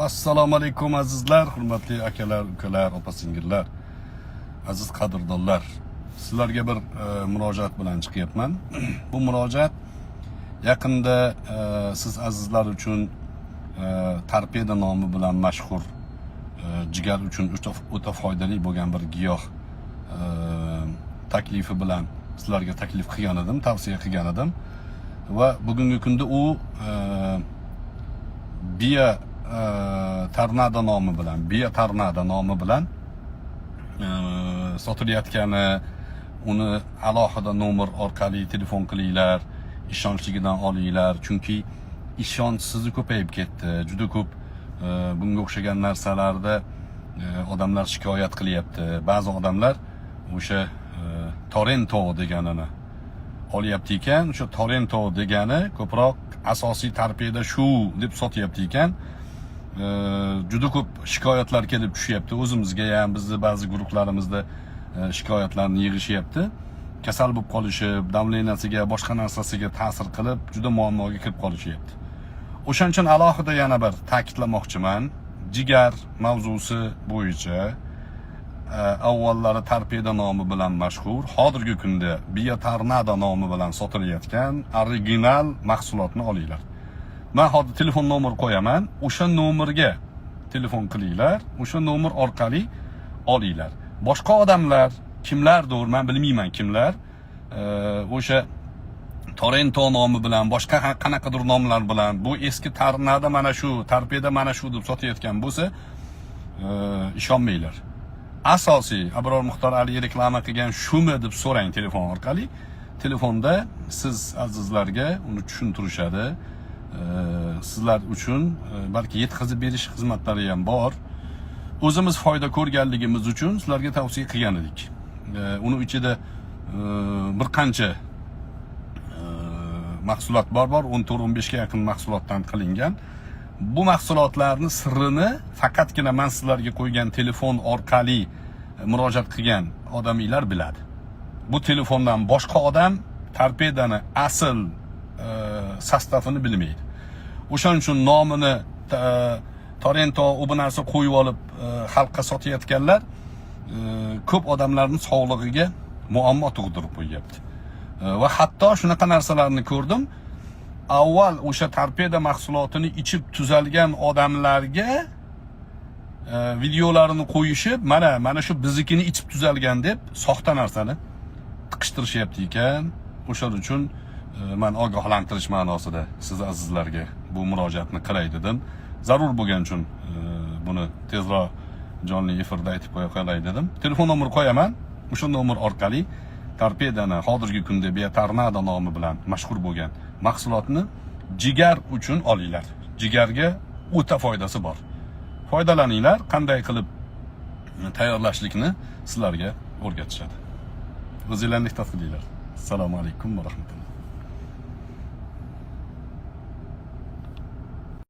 Assalomu alaykum, azizlar, hurmatli akalar, ukalar, opa singillar, aziz qadrdonlar. Sizlarga bir murojaat bilan chiqyapman. Bu murojaat yaqinda siz azizlar uchun Torpeda nomi bilan mashhur, jigar uchun o'ta foydali bo'lgan bir giyoh taklifi bilan sizlarga taklif qilgan edim, tavsiya qilgan edim. Va bugungi kunda u Bia Tornado nomi bilan, Bia Tornado nomi bilan sotilayotgani, uni alohida nomer orqali telefon qilinglar, ishonchligidan olinglar, chunki ishonchsizi ko'payib ketdi. Juda ko'p bunga o'xshagan narsalarda odamlar shikoyat qilyapti. Ba'zi odamlar o'sha Torrento deganini olyapti ekan. O'sha Torrento degani ko'proq asosiy Torpeda shu deb sotyapti ekan. Juda ko'p shikoyatlar kelib tushyapti o'zimizga ham, bizni ba'zi guruhlarimizda shikoyatlarni yig'ishyapti. Kasal bo'lib qolishib, давления siga, boshqa narsasiga ta'sir qilib, juda muammoga kirib qolishyapti. O'shaning uchun alohida yana bir ta'kidlamoqchiman: jigar mavzusi bo'yicha avvallari Torpeda nomi bilan mashhur, hozirgi kunda Bia Tornado nomi bilan sotilayotgan original mahsulotni olinglar. Man hozir telefon nomer qo'yaman, o'sha nomerga telefon qilinglar, o'sha nomer orqali olinglar. Boshqa odamlar kimlardir, man bilmayman kimlar, o'sha Torrento nomi bilan, boshqa qanaqadir nomlar bilan bu eski Tornado mana shu, Torpeda mana shu deb sotayotgan bo'lsa, ishonmanglar. Asosiy Abror Muxtor Ali reklama qilgan shumi deb so'rang telefon orqali. Telefonda siz azizlarga uni tushuntirishadi. Sizlar uchun balki yetkazib berish xizmatlari ham bor. O'zimiz foyda ko'rganligimiz uchun sizlarga tavsiya qilgan edik. Uni ichida bir qancha mahsulot bor, 14, 15 ga yaqin mahsulotdan qilingan. Bu mahsulotlarni sirrini faqatgina man sizlarga qo'ygan telefon orqali murojaat qilgan odamlar biladi. Bu telefondan boshqa odam Torpedani asl состав ini bilmaydi. O'shaning uchun nomini Torrento, u bu narsa qo'yib olib xalqqa sotayotganlar ko'p odamlarni sog'lig'iga muammo tug'dirib qo'yyapti. Va hatto shunaqa narsalarni ko'rdim. Avval o'sha Torpeda mahsulotini ichib tuzalgan odamlarga videolarini qo'yishib, mana shu biznikini ichib tuzalgan deb soxta narsani tiqishtirishyapti ekan. O'shaning uchun man ogohlantirish ma'nosida siz azizlarga bu murojaatni qilay dedim. Zarur bo'lgani uchun buni tezroq jonli efirda aytib qo'ya qolay dedim. Telefon nomer qo'yaman. O'sha nomer orqali Torpedani, hozirgi kunda Bia Tornado nomi bilan mashhur bo'lgan mahsulotni jigar uchun olinglar. Jigarga o'ta foydasi bor. Foydalaninglar, qanday qilib tayyorlashlikni sizlarga o'rgatishadi. O'zinglarni ehtiyot qilinglar. Assalomu alaykum va rahmatulloh.